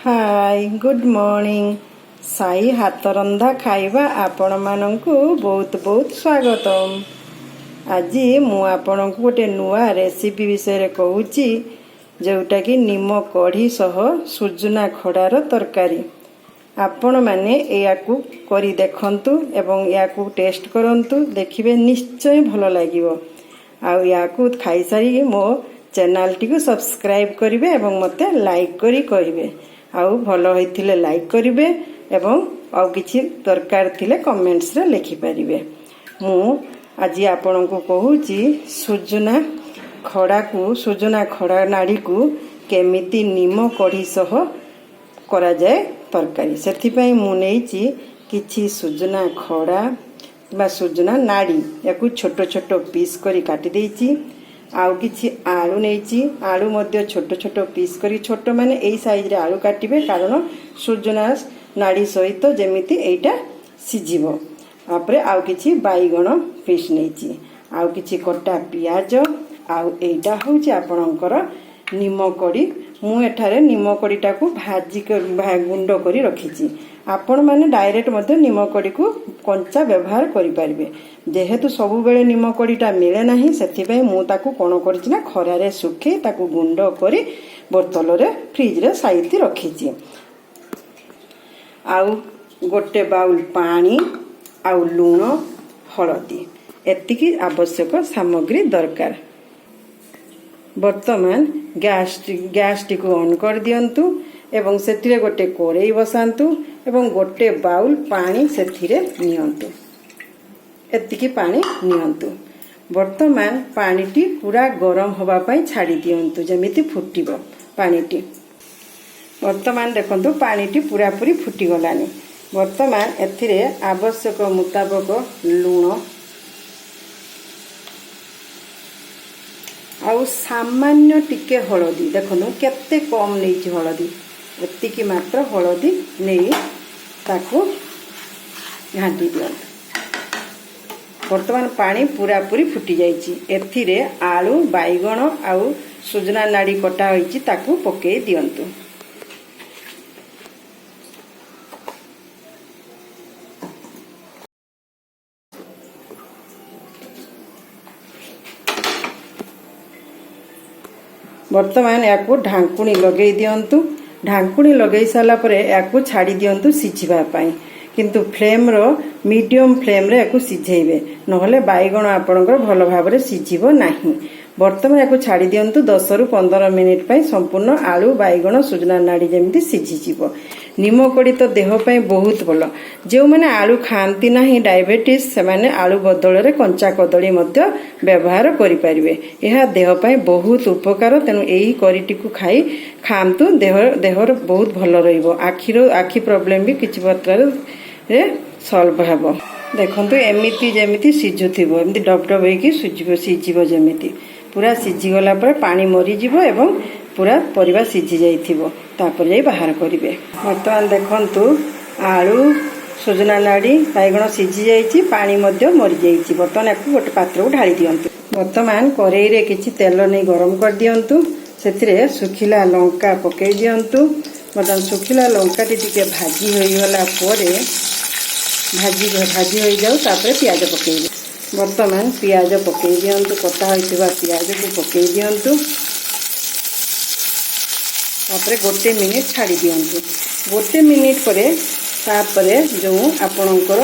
High, good morning. Sai ହାତରନ୍ଧା ଖାଇବା ଆପଣମାନଙ୍କୁ ବହୁତ ବହୁତ ସ୍ୱାଗତମ। ଆଜି ମୁଁ ଆପଣଙ୍କୁ ଗୋଟେ ନୂଆ ରେସିପି ବିଷୟରେ କହୁଛି, ଯେଉଁଟାକି ନିମ କଢ଼ି ସହ ସୁଜୁନା ଖଡ଼ାର ତରକାରୀ। ଆପଣମାନେ ଏହାକୁ କରି ଦେଖନ୍ତୁ ଏବଂ ଏହାକୁ ଟେଷ୍ଟ କରନ୍ତୁ, ଦେଖିବେ ନିଶ୍ଚୟ ଭଲ ଲାଗିବ। ଆଉ ଏହାକୁ ଖାଇସାରିକି ମୋ ଚ୍ୟାନେଲଟିକୁ ସବସ୍କ୍ରାଇବ୍ କରିବେ ଏବଂ ମୋତେ ଲାଇକ୍ କରି କହିବେ। ଆଉ ଭଲ ହୋଇଥିଲେ ଲାଇକ୍ କରିବେ ଏବଂ ଆଉ କିଛି ଦରକାର ଥିଲେ କମେଣ୍ଟସରେ ଲେଖିପାରିବେ। ମୁଁ ଆଜି ଆପଣଙ୍କୁ କହୁଛି ସୁଜୁନା ଖଡ଼ା ନାଡ଼ିକୁ କେମିତି ନିମ କଢ଼ି ସହ କରାଯାଏ ତରକାରୀ। ସେଥିପାଇଁ ମୁଁ ନେଇଛି କିଛି ସୁଜୁନା ଖଡ଼ା ବା ସୁଜୁନା ନାଡ଼ି, ୟାକୁ ଛୋଟ ଛୋଟ ପିସ୍ କରି କାଟି ଦେଇଛି। ଆଉ କିଛି ଆଳୁ ନେଇଛି, ଆଳୁ ମଧ୍ୟ ଛୋଟ ଛୋଟ ପିସ୍ କରି, ଛୋଟ ମାନେ ଏଇ ସାଇଜରେ ଆଳୁ କାଟିବେ, କାରଣ ସୁଜୁନା ନାଡ଼ି ସହିତ ଯେମିତି ଏଇଟା ସିଝିବ। ତାପରେ ଆଉ କିଛି ବାଇଗଣ ପିସ୍ ନେଇଛି, ଆଉ କିଛି କଟା ପିଆଜ, ଆଉ ଏଇଟା ହେଉଛି ଆପଣଙ୍କର ନିମକଡ଼ି। ମୁଁ ଏଠାରେ ନିମକଡ଼ିଟାକୁ ଭାଜି ଗୁଣ୍ଡ କରି ରଖିଛି। ଆପଣମାନେ ଡାଇରେକ୍ଟ ମଧ୍ୟ ନିମକଡ଼ିକୁ କଞ୍ଚା ବ୍ୟବହାର କରିପାରିବେ। ଯେହେତୁ ସବୁବେଳେ ନିମକଡ଼ିଟା ମିଳେ ନାହିଁ, ସେଥିପାଇଁ ମୁଁ ତାକୁ କ'ଣ କରିଛି ନା ଖରାରେ ଶୁଖେଇ ତାକୁ ଗୁଣ୍ଡ କରି ବୋତଲରେ ଫ୍ରିଜରେ ସାଇତି ରଖିଛି। ଆଉ ଗୋଟେ ବାଉଲ ପାଣି, ଆଉ ଲୁଣ, ହଳଦୀ, ଏତିକି ଆବଶ୍ୟକ ସାମଗ୍ରୀ ଦରକାର। ବର୍ତ୍ତମାନ ଗ୍ୟାସଟିକୁ ଅନ୍ କରିଦିଅନ୍ତୁ ଏବଂ ସେଥିରେ ଗୋଟେ କଡ଼େଇ ବସାନ୍ତୁ ଏବଂ ଗୋଟେ ବାଉଲ ପାଣି ସେଥିରେ ନିଅନ୍ତୁ। ଏତିକି ପାଣି ନିଅନ୍ତୁ। ବର୍ତ୍ତମାନ ପାଣିଟି ପୁରା ଗରମ ହେବା ପାଇଁ ଛାଡ଼ି ଦିଅନ୍ତୁ, ଯେମିତି ଫୁଟିବ ପାଣିଟି। ବର୍ତ୍ତମାନ ଦେଖନ୍ତୁ, ପାଣିଟି ପୁରାପୁରି ଫୁଟିଗଲାଣି। ବର୍ତ୍ତମାନ ଏଥିରେ ଆବଶ୍ୟକ ମୁତାବକ ଲୁଣ ଆଉ ସାମାନ୍ୟ ଟିକେ ହଳଦୀ। ଦେଖନ୍ତୁ, କେତେ କମ୍ ନେଇଛି ହଳଦୀ। ଏତିକି ମାତ୍ର ହଳଦୀ ନେଇ ତାକୁ ଘାଣ୍ଟି ଦିଅନ୍ତୁ। ବର୍ତ୍ତମାନ ପାଣି ପୁରାପୁରି ଫୁଟି ଯାଇଛି। ଏଥିରେ ଆଳୁ, ବାଇଗଣ ଆଉ ସୁଜନା ନାଡ଼ି କଟା ହୋଇଛି, ତାକୁ ପକେଇ ଦିଅନ୍ତୁ। ବର୍ତ୍ତମାନ ଏହାକୁ ଢାଙ୍କୁଣୀ ଲଗେଇ ଦିଅନ୍ତୁ। ଢାଙ୍କୁଣୀ ଲଗେଇ ସାରିଲା ପରେ ଏହାକୁ ଛାଡ଼ି ଦିଅନ୍ତୁ ସିଝିବା ପାଇଁ। କିନ୍ତୁ ଫ୍ଲେମ୍ର ମିଡ଼ିୟମ୍ ଫ୍ଲେମ୍ରେ ଏହାକୁ ସିଝେଇବେ, ନହେଲେ ବାଇଗଣ ଆପଣଙ୍କର ଭଲ ଭାବରେ ସିଝିବ ନାହିଁ। ବର୍ତ୍ତମାନ ଏହାକୁ ଛାଡ଼ି ଦିଅନ୍ତୁ 10ରୁ 15 ମିନିଟ୍ ପାଇଁ, ସମ୍ପୂର୍ଣ୍ଣ ଆଳୁ, ବାଇଗଣ, ସୁଜନା ନାଡ଼ି ଯେମିତି ସିଝିଯିବ। ନିମକଡ଼ି ତ ଦେହ ପାଇଁ ବହୁତ ଭଲ। ଯେଉଁମାନେ ଆଳୁ ଖାଆନ୍ତି ନାହିଁ, ଡାଇବେଟିସ୍, ସେମାନେ ଆଳୁ ବଦଳରେ କଞ୍ଚା କଦଳୀ ମଧ୍ୟ ବ୍ୟବହାର କରିପାରିବେ। ଏହା ଦେହ ପାଇଁ ବହୁତ ଉପକାର। ତେଣୁ ଏହି କରିଟିକୁ ଖାଆନ୍ତୁ, ଦେହର ବହୁତ ଭଲ ରହିବ। ଆଖି ପ୍ରୋବ୍ଲେମ୍ ବି କିଛି ମାତ୍ରାରେ ସଲ୍ଭ ହେବ। ଦେଖନ୍ତୁ, ଏମିତି ଯେମିତି ସିଝୁଥିବ, ଏମିତି ଡବ ଡବ ହେଇକି ସିଝିବ ଯେମିତି। ପୁରା ସିଝିଗଲା ପରେ ପାଣି ମରିଯିବ ଏବଂ ପୁରା ପରିବା ସିଝି ଯାଇଥିବ, ତାପରେ ଯାଇ ବାହାର କରିବେ। ବର୍ତ୍ତମାନ ଦେଖନ୍ତୁ, ଆଳୁ, ସୁଜନା ନାଡ଼ି, ବାଇଗଣ ସିଝି ଯାଇଛି, ପାଣି ମଧ୍ୟ ମରିଯାଇଛି। ବର୍ତ୍ତମାନ ଏହାକୁ ଗୋଟେ ପାତ୍ରକୁ ଢାଳି ଦିଅନ୍ତୁ। ବର୍ତ୍ତମାନ କରେଇରେ କିଛି ତେଲ ନେଇ ଗରମ କରିଦିଅନ୍ତୁ। ସେଥିରେ ଶୁଖିଲା ଲଙ୍କା ପକେଇ ଦିଅନ୍ତୁ। ବର୍ତ୍ତମାନ ଶୁଖିଲା ଲଙ୍କାଟି ଟିକେ ଭାଜି ହୋଇଗଲା ପରେ, ଭାଜି ଭାଜି ହୋଇଯାଉ, ତାପରେ ପିଆଜ ପକେଇବେ। ବର୍ତ୍ତମାନ ପିଆଜ ପକେଇ ଦିଅନ୍ତୁ। କଟା ହୋଇଥିବା ପିଆଜକୁ ପକେଇ ଦିଅନ୍ତୁ। ତାପରେ ଗୋଟେ ମିନିଟ୍ ଛାଡ଼ି ଦିଅନ୍ତୁ। ଗୋଟେ ମିନିଟ୍ ପରେ ତାପରେ ଯେଉଁ ଆପଣଙ୍କର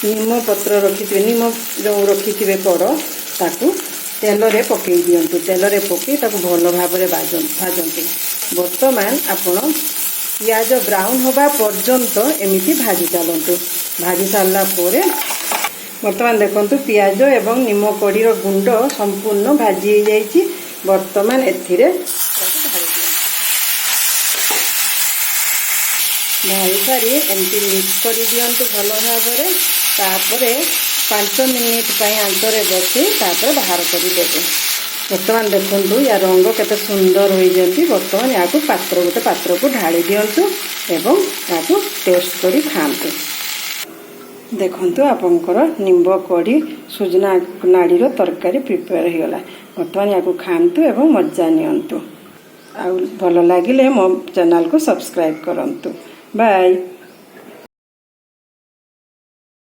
ନିମ ପତ୍ର ରଖିଥିବେ, ନିମ ଯେଉଁ ରଖିଥିବେ କଡ଼, ତାକୁ ତେଲରେ ପକେଇ ଦିଅନ୍ତୁ। ତେଲରେ ପକେଇ ତାକୁ ଭଲ ଭାବରେ ଭାଜନ୍ତୁ। ବର୍ତ୍ତମାନ ଆପଣ ପିଆଜ ବ୍ରାଉନ୍ ହେବା ପର୍ଯ୍ୟନ୍ତ ଏମିତି ଭାଜି ଚାଲନ୍ତୁ। ଭାଜି ସାରିଲା ପରେ ବର୍ତ୍ତମାନ ଦେଖନ୍ତୁ, ପିଆଜ ଏବଂ ନିମ କଡ଼ିର ଗୁଣ୍ଡ ସମ୍ପୂର୍ଣ୍ଣ ଭାଜି ହେଇଯାଇଛି। ବର୍ତ୍ତମାନ ଏଥିରେ ତାକୁ ଢାଳି ଦିଅନ୍ତୁ। ଢାଳି ସାରି ଏମିତି ମିକ୍ସ କରିଦିଅନ୍ତୁ ଭଲ ଭାବରେ। ତାପରେ 5 ମିନିଟ୍ ପାଇଁ ଆଞ୍ଚରେ ବସେଇ ତାପରେ ବାହାର କରିଦେବେ। ବର୍ତ୍ତମାନ ଦେଖନ୍ତୁ, ୟା ରଙ୍ଗ କେତେ ସୁନ୍ଦର ହୋଇଛନ୍ତି। ବର୍ତ୍ତମାନ ଏହାକୁ ଗୋଟେ ପାତ୍ରକୁ ଢାଳି ଦିଅନ୍ତୁ ଏବଂ ଏହାକୁ ଟେଷ୍ଟ କରି ଖାଆନ୍ତୁ। ଦେଖନ୍ତୁ, ଆପଣଙ୍କର ନିମ୍ବ କଢ଼ି ସୁଜନା ନାଡ଼ିର ତରକାରୀ ପ୍ରିପେୟାର ହେଇଗଲା। ବର୍ତ୍ତମାନ ଏହାକୁ ଖାଆନ୍ତୁ ଏବଂ ମଜା ନିଅନ୍ତୁ। ଆଉ ଭଲ ଲାଗିଲେ ମୋ ଚ୍ୟାନେଲକୁ ସବସ୍କ୍ରାଇବ୍ କରନ୍ତୁ। ବାଏ।